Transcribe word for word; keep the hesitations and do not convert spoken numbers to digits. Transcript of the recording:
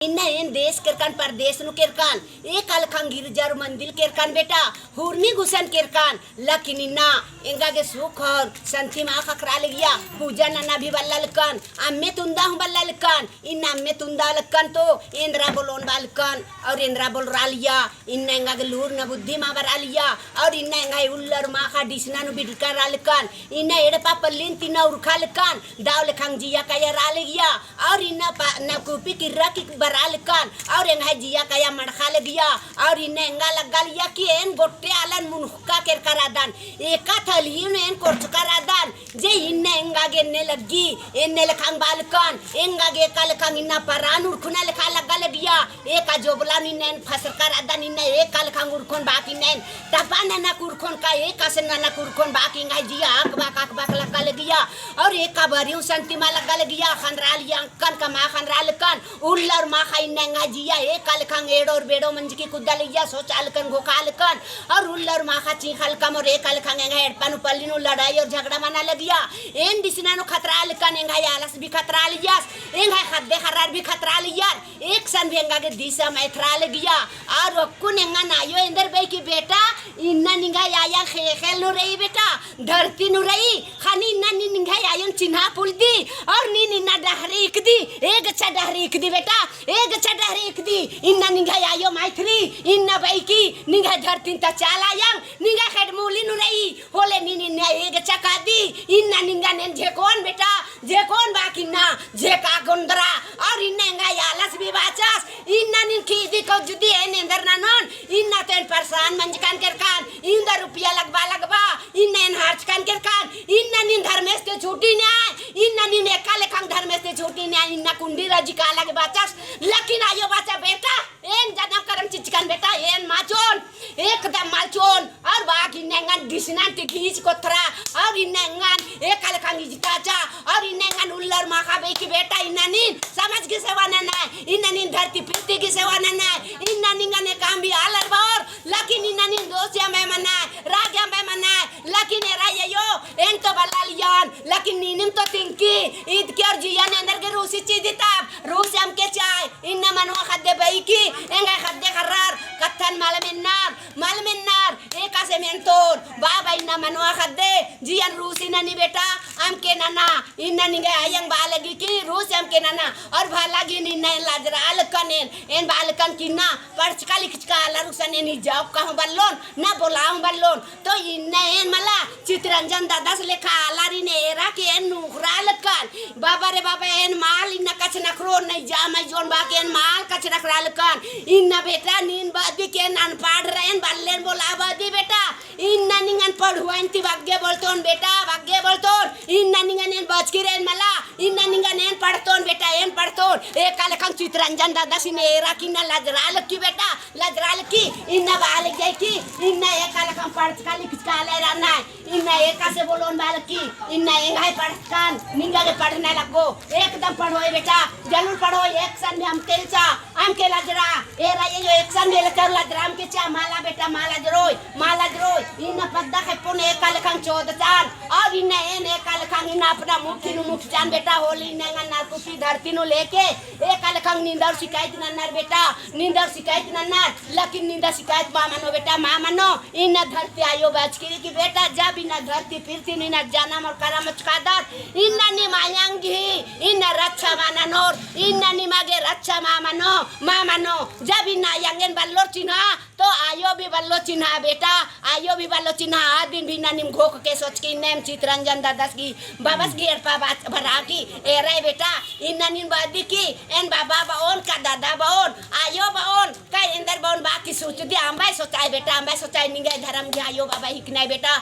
इन्ना एन देश केरकन, परदेश नू केरकन, एका लेखंग गिरजा अउर मंदिर केरकन बेटा, हुरमी गुसन केरकन, लेकिन इन्ना एंगा गे सुख और संति मा ख़क्खरा लगिया, पूजा नना भी बल्ला लेकन, अम्मे तुंदा हूँ बल्ला लेकन, इन्ना अम्मे तुंदा लेकन तो एन्दरा बोलोन बआ लेकन, और एन्दरा बोलरा लगिया, इन्ना एंगा गे लूर न बुद्धि मा बरआ लगिया, और इन्ना एंगा उल्ला अउर माखा डिसना नू बिडकरा लेकन, इन्ना एड़पा पल्लिन ती इन्ना उरखा लेकन, दव लेखंग जिया काया रआ लगिया, और इन्ना पा-, ना कुपी किर्रा की बरआ लेकन, और एंग्है जिया काया मड़खा लगिया, और इन्ना एंगा लग्गा लगिया कि एन गोट्टे आलन मुनखका केरका रअदन, एका थलही नू एन कोरचका रअदन, जे इन्ना एंगा गे एन्ने लग्गी, एन्ने लेखंग बआ लेकन, एंगा गे एका लेखंग इन्ना परान उरखुना लेखा लग्गा लगिया, एका जोबला नू इन्ना एन फसरका रअदन, इन्ना एका लेखंग उरखोन बाकी इन्ना एन तपा ननक उरखोन का, एकासे ननक उरखोन बाकी एंग्है जिया अकबक अकबक लग्गा लगिया, और एका बारी हूँ संति मा लग्गा लगिया, ख़न्दरा लगिया, कन का मा ख़न्दरा लेकन, उल्ला अउर माखा इन्ना एंग्है जिया एका लेखंग एड़ो अउर बेड़ो मंजकी कुद्दा लगिया, सोचा लेकन, घोखा लेकन, और उल्ला अउर माखा चींख़ा लेकन, और एका लेखंग एंग्है एड़पा नू पल्ली नू लड़ाई और झगड़ा मना लगिया। एन डिसना नू खतरा लेकन, एंग्है आलस भी खतरा लगियस, एंग्है ख़द्दे ख़र्रर भी खतरा लगियर, एकसन भी एंगा गे दिसा मा एथरा लगिया। और अक्कुन एंगन आयो एन्देर बई कि बेटा, इन्ना निंग्है आया ख़ेख़ेल नू रई बेटा, धरती नू रई, ख़ने इन्ना नीन निंग्है आयोन चिन्हा पोलदी, और नीन इन्ना डहरे हिकदी, एगछा डहरे हिकदी बेटा, एगछा डहरे हिकदी, इन्ना निंग्है आयो मा एथरी, इन्ना बई कि निंग्है धरतीन ता चाला आयंग, निंग्है ख़ेड्ड मूली नू रई, होले नीन इन्ना एगछा कादी, इन्ना निंगन एन झेकोन बेटा, झेकोन बाकी इन्ना, झेका गोंदरा, और इन्ना एंग्है आलस भी बाचस, इन्ना नीन खीदी कज्जुदी एन एन्देर ननोन, इन्ना तो एन परेशान मंजकन केरकन, इन्दा रुपया लगबा लगबा, इन्ना एन हर्चकन केरकन, इन्ना नीन धर्मेस ती छूटी नय, इन्ना नीन एका लेखंग धर्मेस ती छूटी नय, इन्ना कुंडी रजी काला गे बाचस, लेकिन आयो बाचा बेटा, एन जनम करम चिचकन बेटा, एन मल चिओन, एकदम मल चिओन, और बाकी इन्ना एंगन डिसनन ती घींच कोथरा, और इन्ना एंगन एका लेखंग इजताचा, और इन्ना एंगन उल्ला अउर माखा बई कि बेटा इन्ना नीन समाज की सेवा ननय, इन्ना नीन धरती पृथ्वी की सेवा ननय, इन्ना निंगन एकअम भी आलर बओर, लेकिन इन्ना नीन दोषी अम्बे मनय, राग अम्बे मनय, लेकिन एरा आयो, एन तो बल्ला लियन, लेकिन नीनिम तो तिंकी, ईद की और जियन एन्देर गे रूसी चिदी तब, रूसी अमके चाय, इन्ना मनवा ख़द्दे बई कि, एंग्है ख़द्दे ख़र्रर, कत्थन मल मेन्नर, मल मेन्नर, एकासे मेन्तोन, बाबा इन्ना मनवा ख़द्दे, जियन रूसी ननी बेटा, अमके नना, इन्ना निंग्है आयंग बआ लगी कि रूसी अमके नना, और भला गे इन्ना एन लजरा लेकन एन, एन बआ लेकन कि इन्ना पढ़चका लिखचका आलर गुसन एन इज्जा ओक्का हूँ बल्लोन, ना बोला हूँ बल्लोन, तो इन्ना एन मला चितरंजन दादस लेखा आलारिन एरा के एन नुख़रा लेकन। बाबा रे बाबा, एन मल इन्ना कछनखरोन, नैजा मा जोन बाकी एन मल कछनखरा लेकन। इन्ना बेटा नीन बअदी के एन अनपढ़ रअन, बल्लेन बोला बअदी बेटा। इन्ना निंगन पढ़ुआइन ती बग्गे बोलतोन बेटा, बग्गे बोलतोन। इन्ना निंगन एन बचकी रअन मला, इन्ना निंगन एन पढ़तोन बेटा, एन पढ़तोन। एका लेखन चितरंजन दादसिन एरा की इन्ना लजरा लक्की बेटा। लजरा लक्की, इन्ना बआ लग्गी कि, इन्ना एका लेखन पढ़चका लिखचका आलर रअनर, इन्ना एकासे बोलोन बआ लग्गी, इन्ना एंग्है पढ़चकन, निंगा गे पढ़ना लग्गो, एकदम पढ़ोय बेटा, जरूर पढ़ोय, एकसन भी अमके चा, अमके लजरा, एरा आयो एकसन भी लजरा, लजरा अमके चा, मला बेटा, मला लजरोय, मला लजरोय, इन्ना पद्दा खेप्पोन एका लेखन चोदचन, और इन्ना एन एका लेखन इन्ना अपना मुट्ठी नू मुट्ठचन बेटा, होले इन्ना एंगन नरकुपी धरती नू लेके, एका लेखन निंदर शिकायत नन्नर बेटा, निंदर शिकायत नन्नर, लेकिन निंदा शिकायत मा मनो बेटा, मा मनो। इन्ना धरती आयो बचकी रई कि बेटा, जब इन्ना धरती पृथ्वी नू इन्ना जनम और करम चिचकादर, इन्ना निम आयंग ही, इन्ना रक्षा मा ननोर, इन्ना निमा गे रक्षा मा मनो, मा मनो। जब इन्ना आयंग एन बल्लोर चिन्हा, तो आयो भी बल्लो चिन्हा बेटा, आयो भी बल्लो चिन्हा। आ दिन भी इन्ना निम घोख के सोचकी, इन्ना एम चितरंजन दादस गही, बाबस गही एड़पा बरआ की, एरा बेटा, इन्ना नीन बअदी कि, एन बाबा बओन का दादा बओन, आयो बओन, का एन्देर बओन बाकी सोचदी, अम्बय सोचाय बेटा, अम्बय सोचाय निंग्है धरम गही आयो बाबा हिकनय बेटा,